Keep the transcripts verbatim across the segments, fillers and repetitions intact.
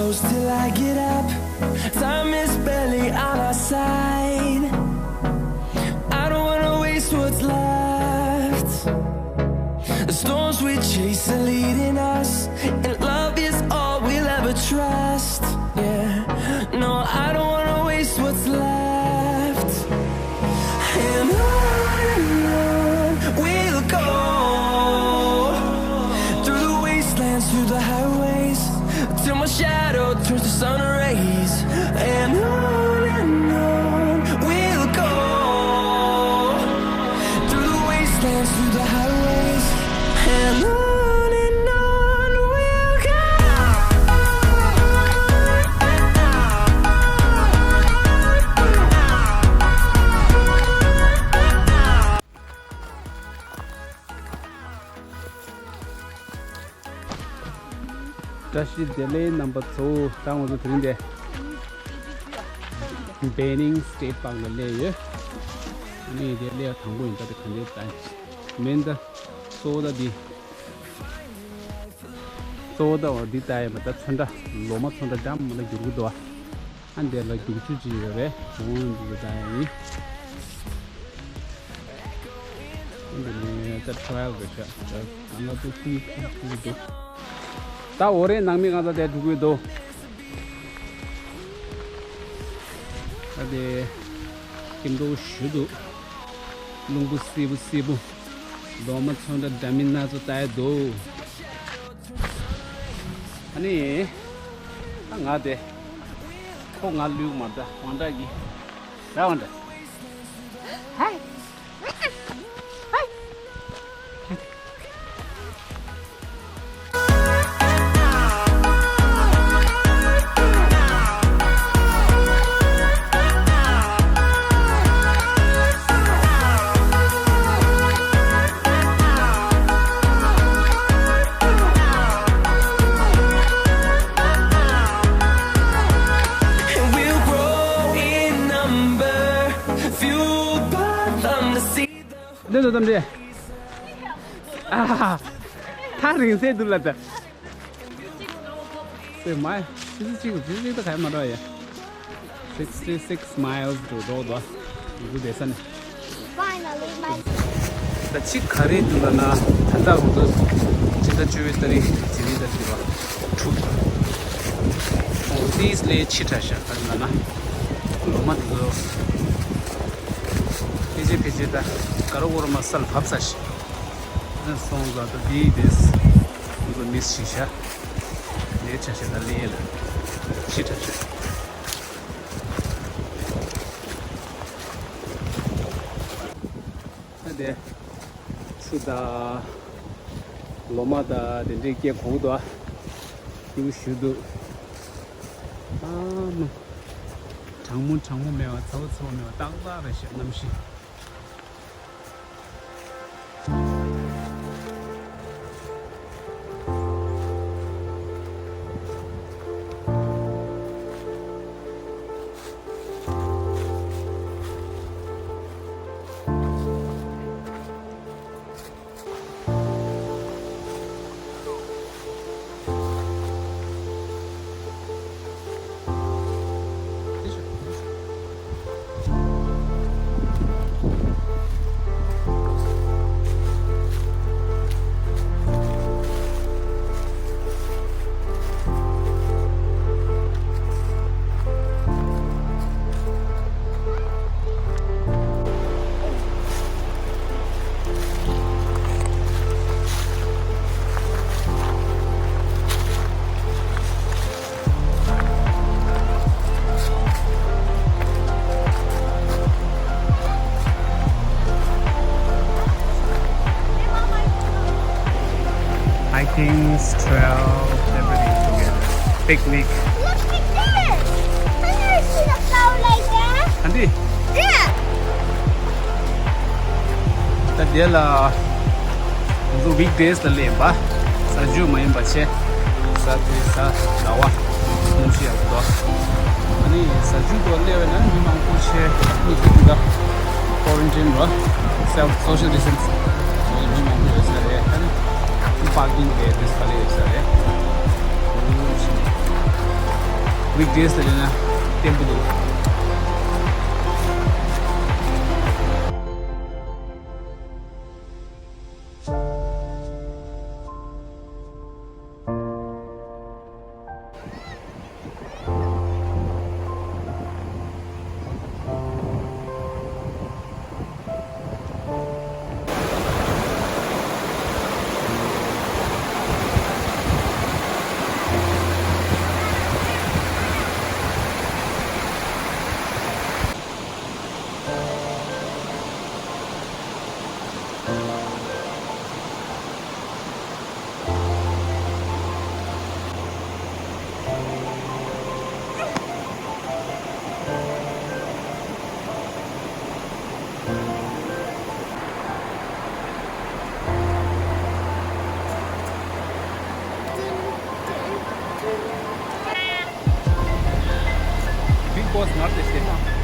Till I get up, time is barely on our side. I don't wanna waste what's left. The storms we chase are leading us, and love is all we'll ever trust. Yeah, no, I don't wanna waste what's left. And on and on we'll go, through the wastelands, through the highways, till my shadow turns to sun rays. And on and on we'll go, through the wastelands, through the highways, and on and on we'll go. བཀྲ་ཤིས་བདེ་ལེགས་རྣམ་པ་ཚོ། ད་ང་ཚོ་དེ་རིང་འདི་བྷེ་ནིང་སི་ཊེཊ་པཱརཀ་ལ་སླེབས་ཡོད། ཨ་ནི་འདི་སླེབས་ཡ་དང་པོ་ཡིན། ད་དེ་ག་འདྲའི་ད་མིན་ད་གཙོ་བོ་ད་འདི་གཙོ་བོ་ད་འོ་འདི་ད་ཡིན་པ། ད་ཚོན་ཁྲ་ལོ་མ་ཚོན་ཁྲ་འདྲ་མི་འདྲ་འགྱུར་གི་འདུག་ཨ། ཨ་འདི་ལ་རྒྱུག་ཆུ་ཅིག་ཡོད་རེད། འོ་འདི་ད་ད་ཡིན། འདི་ནི་ད་ཊ་ར་ཡལ་རེད་ཤག་ད་ང་ཚོ་ཀུ་ཀུ་ཀུ་འདུག་ད་འོ་རེད། ནང་མི་གང་ཚ་དེ་འགྲོ་གི་འདུག་ད་དེ་སྐྱིད་པོ་ཞེ་དྲག་འདུག་རླུང་བུ་བསིལ་པོ་བསིལ་པོ། ལོ་མ་ཚོན་ཁྲ་འདྲ་མིན་སྣ་ཚོགས་ལྟ་ཡ་འདུག་ཨ་ནི་ད་ང་དེ་ཁོ་ང་ལུས་མ་ད་དབང་གྲགས་ཀྱི་ར་དབང་གྲགས། ཧའི། ཧའི། And we'll grow in number, fueled by them to see the འདི་ཚོ་ཙམ་རེད། ཨ་ཧ་ཧ། ཐག་རིང་སེ་འདུག་ལ་ད། སེ་མའི་ལི་ཙི་ཅིག་ཙི་ཅིག་ད་ག་ཡ་མ་འགྲོ་ཡ། Sixty six miles to go དོ། འདུག་བསྡད་ས་ནས། Finally, my ད་ཅི་ག་རེ་འདུག་ལ་ན། ད་ལྟ་ང་ཚོ་ཕྱི་ཟླ་བཅུ་པའི་ཏ་རིག་ཇི་ནི་ད་ཟེར་བ་དྲུག་ཨོ་ཏིས་ལས་ཕྱི་དྲགས་ཤག་ད་ལ་ན་ལོ་མ་དེ་ཚོ་ཕལ་ཆེར་ཕལ་ཆེར་ད་ག་རོ་གོ་རོ་མ་སལ་བབས་ས་ཞིག་ཨ་སོང་ཙང་ད་དེའི་དེས་ང་ཚོ་མིས་ཞིག་ཤག་ལས་ཆ་ཤག་ད་ལས་ལ་ཕྱི་དྲགས་ཤག་ད་དེ་ཆུ་དང་ལོ་མ་དང་དེ་འདྲའི་སྐྱེ་གོ་གི་འདུག་ཨ། སྐྱིད་པོ་ཞེ་དྲག་འདུག་ཨ་མ། གྲང་མོ་གྲང་མོ་མེད་པ། ཚ་བོ་ཚ་བོ་མེད་པ། ཏག་ཏག་རེད་ཤག་གནམ་གཤིས། Hiking, trail, everything together. Picnic. Look at this! I never seen a flower like that. ཨ་འདི། Yeah. ད་དེ་ལ་ང་ཚོ་ཝིག་ཌེ་སི་ལ་སླེབས་པ། གཟའ་མཇུག་མ་ཡིན་པ་བྱས། གཟའ་དེ་གཟའ་ཟླ་བ་གནམ་གཤིས་ཡག་པོ་འདུག་ཨ་ནི་གཟའ་མཇུག་ཏུ་སླེབས་པ་ན་མི་མང་པོ་ཆེ་མི་ཁྱི་ཁྱི་ད་ཀོ་རན་ཊིན་རོ། སེལ་སོ་ཤལ་ཌི་སི་ཊེན་སི་མི་མང་པོ་ཡོད་ས་རེད། ཨ་ནི་པར་ཀིང་གི་དེ་ས་ལ་ཡོད་ས་རེད། weekdays ལ་ཡིན་ན་བརྟན་པོ་འདུག Big Boss not the same.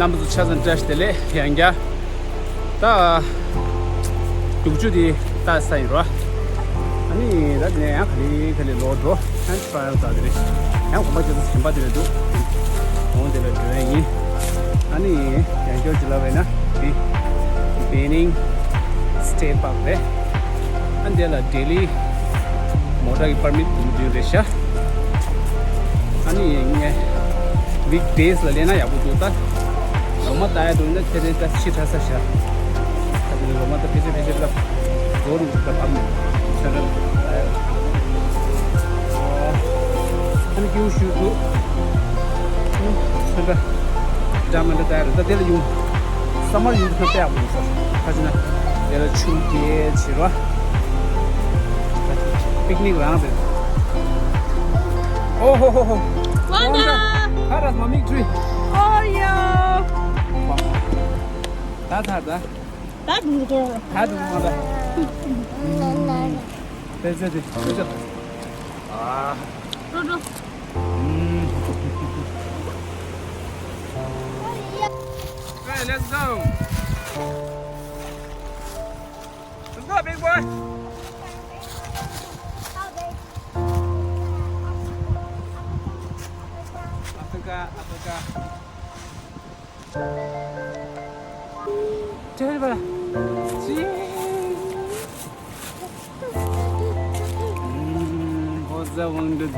རྣམ་པ་ཚོ་ཆ་ཚང་བཀྲ་ཤིས་བདེ་ལེགས། ཡང་བསྐྱར་ད་རྒྱུག་ཆུ་དེ་ལྟ་ས་ཡིན་རོ། ཨ་ནི་ད་དེ་ནས་ཡང་ག་ལེ་ག་ལེ་ལོག་འགྲོ། ཨ་ནི་ཊ་རའི་ལ་ད་དེ་རེད། ཡང་དགོན་པ་ཅིག་གཞན་པ་དེ་རེད་འདུག་འོང་དེ་ལ་འགྲོ་ཡ་ཡིན། ཨ་ནི་ཡང་བསྐྱར་ཅིག་ལབ་པ་ཡིན་ན་དེ་བེ་ནིང་སི་ཊེཊ་པཱརྐ་རེད། ཨ་འདི་ལ་ཌེ་ལི་མོ་ཊར་གྱི་པར་མིཊ་དགོས་འདུག་རེད་ཤག་ཨ་ནི་ངས་ཝིག་ཌེ་སི་ལ་སླེབས་ན་ཡག་པོ་འདུག་ད་ལོ་མ་ལྟ་ཡ་འདུག་ན་ཚེ་རིང་ད་ཕྱི་དྲགས་ཤག་ད་དེ་ལོ་མ་ད་ཕལ་ཆེར་ཕལ་ཆེར་ད་རྫོགས་འདུག་ད་བབ་ནས་ཚོན་ཁྲ་ལྟ་ཡ། ཨ་ནི་ཀེའུ་ཤུ་འདུག་ཚོན་ཁྲ་འདྲ་མི་འདྲ་ལྟ་ཡ་རེད། ད་དེ་ལ་ཡོང་ས་མར་ཡོང་དུས་ན་དཔེ་ཡག་པོ་ཡོང་ས་རེད། ཁ་ཅིག་ན་དེ་ལ་ཆུ་རྐྱལ་བྱེད་རོགས། པིག་ནིག་རང་རེད། ཨོ་ཧོ་ཧོ་ཧོ། Wanda! How does mommy tree? Oreo! ད་ད་ད། ད་འགྲོ་གོ། ད་འགྲོ་གོ་ད། དེ་ཚེ་དེ་ཚེ་ཚེ། ཨ། འགྲོ་འགྲོ། ཨུམ། Hey, let's go. Let's go, big boy. Africa, Africa. Tell me. 음, was the one that